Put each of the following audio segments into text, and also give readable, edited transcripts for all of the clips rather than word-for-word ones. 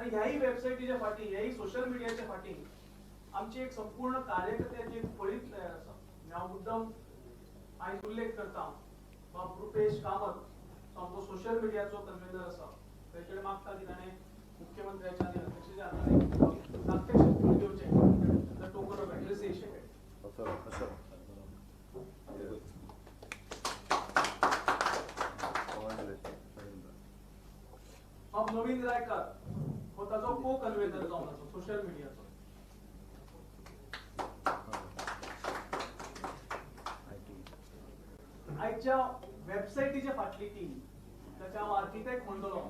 आनी ह्याही वेबसायटीच्या फाटीं, ह्याही सोशल मिडियाच्या फाटीं आमची एक संपूर्ण कार्यकर्त्याची एक फळीच तयार आसा. हांव मुद्दम आयज उल्लेख करता बाब रुपेश कामत, आमचो सोशल मिडियाचो कन्वेनर आसा. ताचे कडेन मागता की ताणें मुख्यमंत्र्याच्या आनी अध्यक्षाच्या हातान प्रात्यक्षीक फूल घेवचें, the token of appreciation. बाब नवीन रायकार हो ताजो को कन्वेनर जावन आसा सोशल मिडियाचो. आयच्या वेबसायटीच्या फाटली टीम, ताच्या हांव आर्किटेक्ट म्हणटलो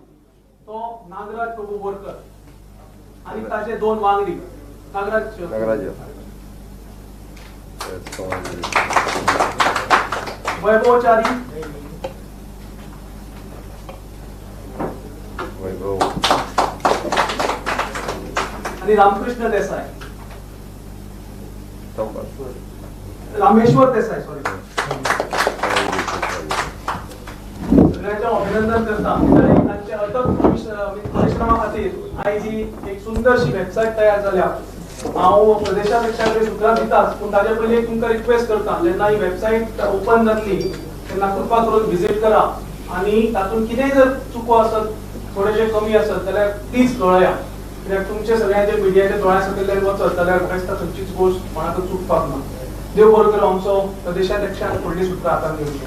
तो नागराज प्रभू बोरकर आनी ताचे दोन वांगडी नागराज वैभव च्यारी, वैभव आनी रामकृष्ण देसाय, रामेश्वर देसाय, सॉरी. सगळ्यांचें अभिनंदन करता. तांचे अथक परिश्रमा खातीर आयज ही एक सुंदरशी वेबसायट तयार जाल्या. हांव प्रदेशाध्यक्षा कडेन सुत्रां दिताच, पूण ताजे पयलीं एक तुमकां रिक्वेस्ट करता, जेन्ना ही वेबसायट ओपन जातली तेन्ना कृपा करून विजीट करा आनी तातूंत कितेंय जर चुको आसत, थोडेशे कमी आसत जाल्यार प्लीज कळया, कित्याक तुमचे सगळ्यांचे मिडियाच्या दोळ्या सकयल्यान वचत जाल्यार म्हाका दिसता खंयचीच गोश्ट कोणाकूच चुकपाक ना. देव बरो करूं आमचो प्रदेशाध्यक्षान फुडली सुत्रां हातांत घेवची.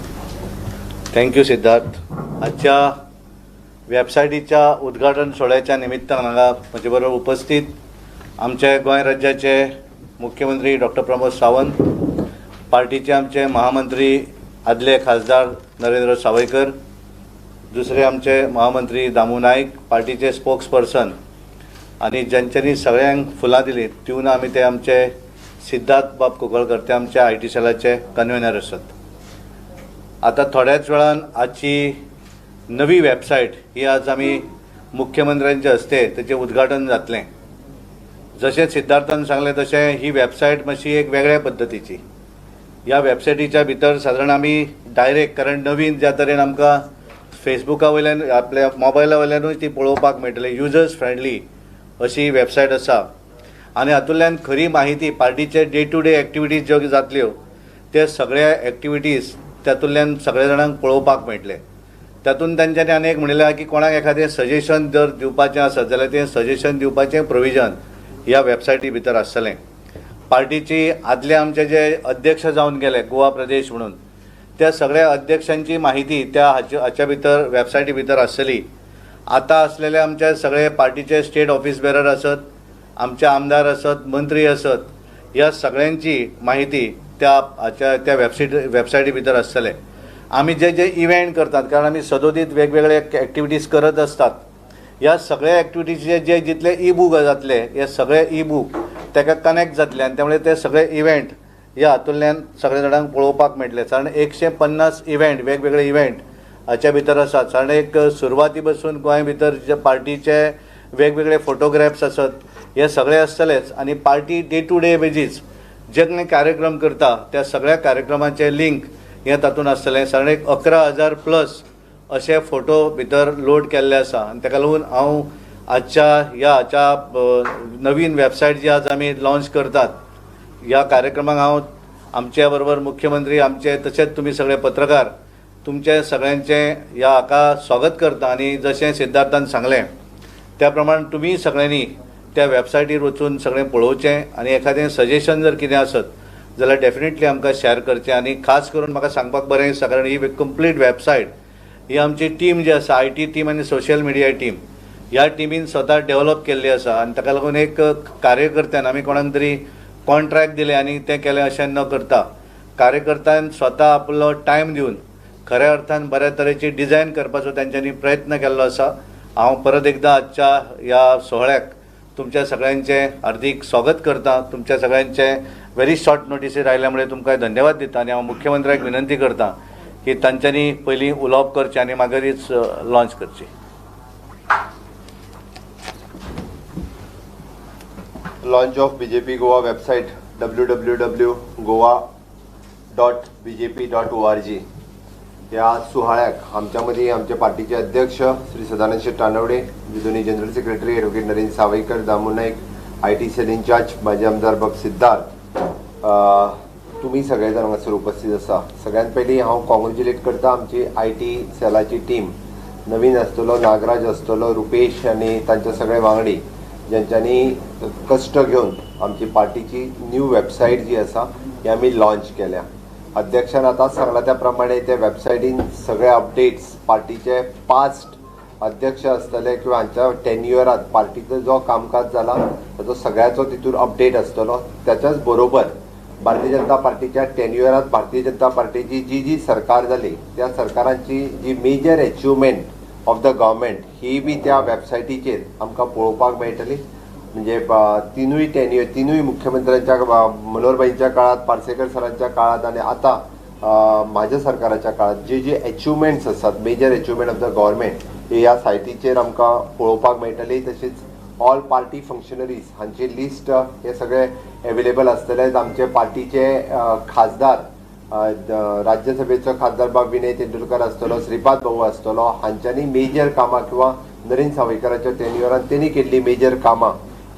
Thank you Siddharth. आजच्या वेबसायटीच्या उद्घाटन सोहळ्याच्या निमित्तान हांगा म्हजे बरोबर उपस्थित आमचे गोंय राज्याचे मुख्यमंत्री डॉक्टर प्रमोद सावंत, पार्टीचे आमचे महामंत्री आदले खासदार नरेंद्र सावयकर, दुसरे आमचे महामंत्री दामू नायक, पार्टीचे स्पोक्स पर्सन आनी ज्यांच्यांनी सगळ्यांक फुलां दिलीं तिवून आमी ते आमचे सिद्धार्थ बाब कुंकळकर, ते आमचे IT सेलाचे कन्वेनर आसात. आतां थोड्याच वेळान आजची नवी वेबसायट ही आज आमी मुख्यमंत्र्यांच्या हस्ते तेचें उद्घाटन जातलें. जशें सिद्धार्थान सांगलें तशें ही वेबसायट मातशी एक वेगळ्या पद्दतीची. ह्या वेबसायटीच्या भितर सादारण आमी डायरेक्ट, कारण नवीन ज्या तरेन आमकां फेसबुका वयल्यान आपल्या मोबायला वयल्यानूय ती पळोवपाक मेळटली, युजर्स फ्रेंडली अशी वेबसायट आसा आनी हातूंतल्यान खरी माहिती पार्टीचे डे टू डे एक्टिविटीज ज्यो जातल्यो ते सगळ्या एक्टिविटीज तातूंतल्यान सगळ्या जाणांक पळोवपाक मेळटले. तातूंत तांच्यांनी आनी एक म्हणिल्लें की कोणाक एखादें सजेशन जर दिवपाचें आसत जाल्यार तें सजेशन दिवपाचें प्रोविजन ह्या वेबसायटी भितर आसतलें. पार्टीची आदले आमचे जे अध्यक्ष जावन गेले गोवा प्रदेश म्हणून त्या सगळ्या अध्यक्षांची माहिती त्या हाच्या भितर वेबसायटी भितर आसतली. आतां आसलेले आमचे सगळे पार्टीचे स्टेट ऑफिस बेरर आसत, आमचे आमदार आसत, मंत्री आसत, ह्या सगळ्यांची माहिती त्या हाच्या त्या वेबसायटी भितर आसतले. आमी जे जे इव्हेंट करतात, कारण आमी सदोदीत वेगवेगळे एक्टिविटीज करत आसतात, ह्या सगळ्या एक्टिविटीजचे जे जितले ई बूक जातले हे सगळे ई बूक ताका कनेक्ट जातले आनी त्यामुळे ते सगळे इव्हेंट ह्या हातूंतल्यान सगळ्या जाणांक पळोवपाक मेळटले. कारण 150 इव्हेंट, वेगवेगळे इव्हेंट हाच्या भितर आसात. कारण एक सुरवाती पासून गोंय भितर जे पार्टीचे वेगवेगळे फोटोग्राफ्स आसत हे सगळे आसतलेच आनी party day to day basis जे कितें कार्यक्रम करता त्या सगळ्या कार्यक्रमाचे लिंक हे तातूंत आसतलें. सादारण एक 11,000 प्लस अशे फोटो भितर लोड केल्ले आसा आनी ताका लागून हांव आजच्या ह्या हाच्या नवीन वेबसायट जी आज आमी लॉन्च करतात ह्या कार्यक्रमाक हांव आमच्या बरोबर मुख्यमंत्री आमचे तशेंच तुमी सगळे पत्रकार तुमचे सगळ्यांचें ह्या हाका स्वागत करता आनी जशें सिद्धार्थान सांगलें त्या प्रमाण तुमी सगळ्यांनी त्या वेबसायटीर वचून सगळें पळोवचें आनी एखादें सजेशन जर कितें आसत जाल्यार डेफिनेटली आमकां शॅर करचें. आनी खास करून म्हाका सांगपाक बरें दिसता, कारण ही कंप्लीट वेबसायट ही आमची टीम जी आसा, I T team आनी सोशल मिडिया टीम, ह्या टिमीन स्वता डेवलप केल्ली आसा आनी ताका लागून एक कार्यकर्त्यान आमी कोणाक तरी कॉन्ट्रॅक्ट दिलें आनी तें केलें अशें न करता कार्यकर्त्यान स्वता आपलो टायम दिवन खऱ्या अर्थान बऱ्या तरेची डिझायन करपाचो तांच्यांनी प्रयत्न केल्लो आसा. हांव परत एकदां आजच्या ह्या सोहळ्याक तुमच्या सगळ्यांचें हार्दीक स्वागत करता. तुमच्या सगळ्यांचें व्हेरी शॉर्ट नोटीसीर आयिल्ल्या मुळे तुमकां धन्यवाद दिता आनी हांव मुख्यमंत्र्याक विनंती करता की तांच्यांनी पयलीं उलोवप करचें आनी मागीरच लॉन्च करची. Launch of BJP Goa website www.goa.bjp.org. ह्या सुवाळ्याक आमच्या मदीं आमच्या पार्टीचे अध्यक्ष श्री सदानंद शेट तानवडे, दोन्ही general secretary advocate Narendra Sawaikar, Damu Naik, IT cell incharge माजी आमदार बाब सिद्धार्थ, तुमी सगळे जाण हांगासर उपस्थित आसा. सगळ्यात पयलीं हांव कॉंग्रेच्युलेट करता आमची IT सेलाची टीम, नवीन आसतलो, नागराज आसतलो, रुपेश आनी तांचे सगळे वांगडी, ज्यांच्यांनी कश्ट घेवन आमची पार्टीची न्यू वेबसायट जी आसा ही आमी लॉन्च केल्या. अध्यक्षान आतांच सांगला त्या प्रमाणे त्या वेबसायटीन सगळे अपडेट्स, पार्टीचे पास्ट अध्यक्ष आसतले किंवा हांच्या टेन्युअरात पार्टीचो जो कामकाज जाला ताचो सगळ्याचो तितूर अपडेट आसतलो. त्याच्याच बरोबर भारतीय जनता पार्टीच्या टेन्युअरात भारतीय जनता पार्टीची जी जी सरकार जाली त्या सरकारांची जी major achievement of the government ही बी त्या वेबसायटीचेर आमकां पळोवपाक मेळटली. म्हणजे तिनूय टेन्युअर, तिनूय मुख्यमंत्र्यांच्या, मनोहरभाईंच्या काळात, पार्सेकर सरांच्या काळात आनी आतां म्हाज्या सरकाराच्या काळात जे जे एचिवमेंट्स आसात, major achievement of the government, हे ह्या सायटीचेर आमकां पळोवपाक मेळटली. तशीच ऑल पार्टी फंक्शनरीज हांची लिस्ट हे सगळे एवेलेबल आसतले. आमचे पार्टीचे खासदार, राज्यसभेचो खासदार बाब विनय तेंडुलकर आसतलो, श्रीपाद भाऊ आसतलो, हांच्यांनी मेजर कामां किंवा नरेंद्र सावयकराच्या टेन्युअरान तेणी केल्ली मेजर कामां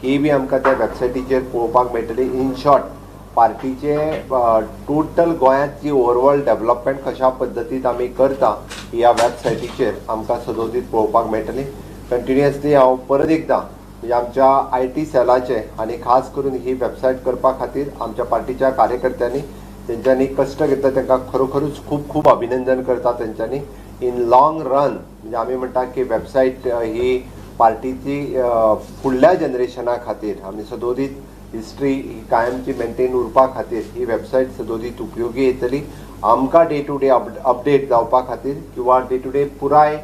ही बी आमकां त्या वेबसायटीचेर पळोवपाक मेळटली. इन शॉर्ट, पार्टीचे टोटल गोंयांत जी ओवरऑल डेव्हलपमेंट कशा पद्दतीन आमी करता ह्या वेबसायटीचेर आमकां सदोदीत पळोवपाक मेळटली. कंटिन्युअसली हांव परत एकदां म्हणजे आमच्या IT सेलाचे आनी खास करून ही वेबसायट करपा खातीर आमच्या पार्टीच्या कार्यकर्त्यांनी तेंच्यांनी कश्ट घेतला तांकां खरोखरूच खूब खूब अभिनंदन करता. तेंच्यांनी इन लॉंग रन, म्हणजे आमी म्हणटा की वेबसायट ही पार्टीची फुडल्या जनरेशना खातीर आमी सदोदीत हिस्ट्री ही कायमची मेंटेन उरपा खातीर ही वेबसायट सदोदीत उपयोगी येतली. आमकां डे टू डे अपडेट जावपा खातीर किंवा डे टू डे पुराय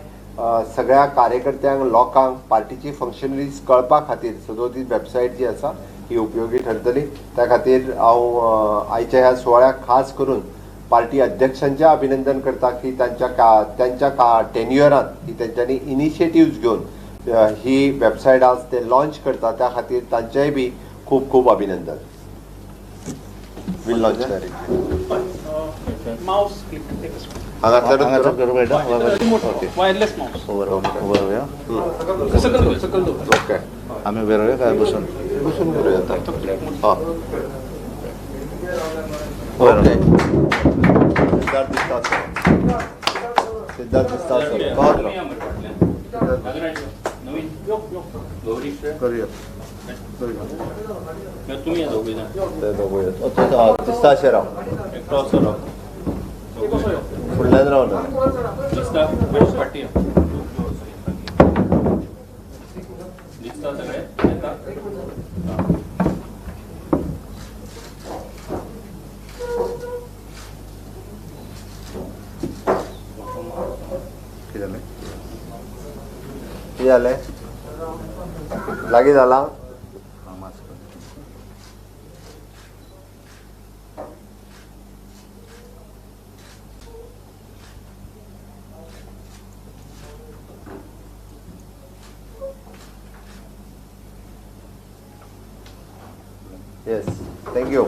सगळ्या कार्यकर्त्यांक, लोकांक पार्टीची फंक्शनरीज कळपा खातीर सदोदीत वेबसायट जी आसा ही उपयोगी ठरतली. त्या खातीर हांव आयच्या ह्या सुवाळ्याक खास करून पार्टी अध्यक्षांचें अभिनंदन करता की तांच्या टेन्युअरांत ही तेंच्यांनी इनिशिएटिव्ज घेवन ही वेबसायट आज ते लॉन्च करता, त्या खातीर तांचेय बी खूब खूब अभिनंदन. Will launch directly. Mouse click. हांगासर. हांगासर करूं मेळटा. ओके. Wireless mouse. उबो राव, उबो रावया. सकल दवर, सकल दवर. ओके. आमी उबे रावया काय बसून? बसून करूया आता. हां. उबे राव. ओके, सिद्धार्थ दिसता आसतलो, सिद्धार्थ दिसता आसतलो, कळत राव. नवीन यो यो. गौरी. करूया. तुम्ही या दोघे जण. ते दोगूय दिसता अशें राव. एकटो असो राव. एक असो यो. फुडल्यान राव ना. दिसता? मातशें फाटी यो. दिसता सगळे येता. हां. कितें जालें? कितें जालें? लागीं जाला. हां, मास्क. Yes, thank you.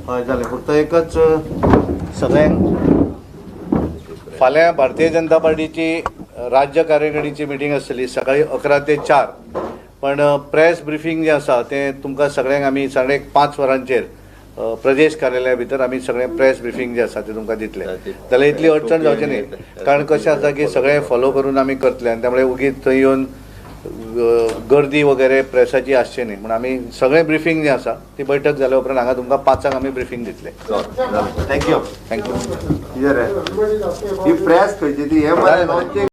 हय, जालें. फक्त एकच सगळ्यांक, फाल्यां भारतीय जनता पार्टीची राज्य कार्यकारिणीची मिटींग आसतली सकाळी 11 ते 4. पण प्रेस ब्रिफींग जें आसा तें तुमकां सगळ्यांक आमी 5:30 वरांचेर प्रदेश कार्यालया भितर आमी सगळें प्रेस ब्रिफींग जें आसा तें तुमकां दितले. जाल्यार इतली अडचण जावची न्ही, कारण कशें आसा की सगळें फॉलो करून आमी करतले आनी त्यामुळे उगीच थंय येवन गर्दी वगैरे प्रेसाची आसची न्ही म्हूण आमी सगळें ब्रिफींग जें आसा ती बैठक जाल्या उपरांत हांगा तुमकां 5 आंक आमी ब्रिफींग दितले. Thank you. Thank you. कितें रे, ही प्रेस खंयची ती? हे मरे लॉन्चींग.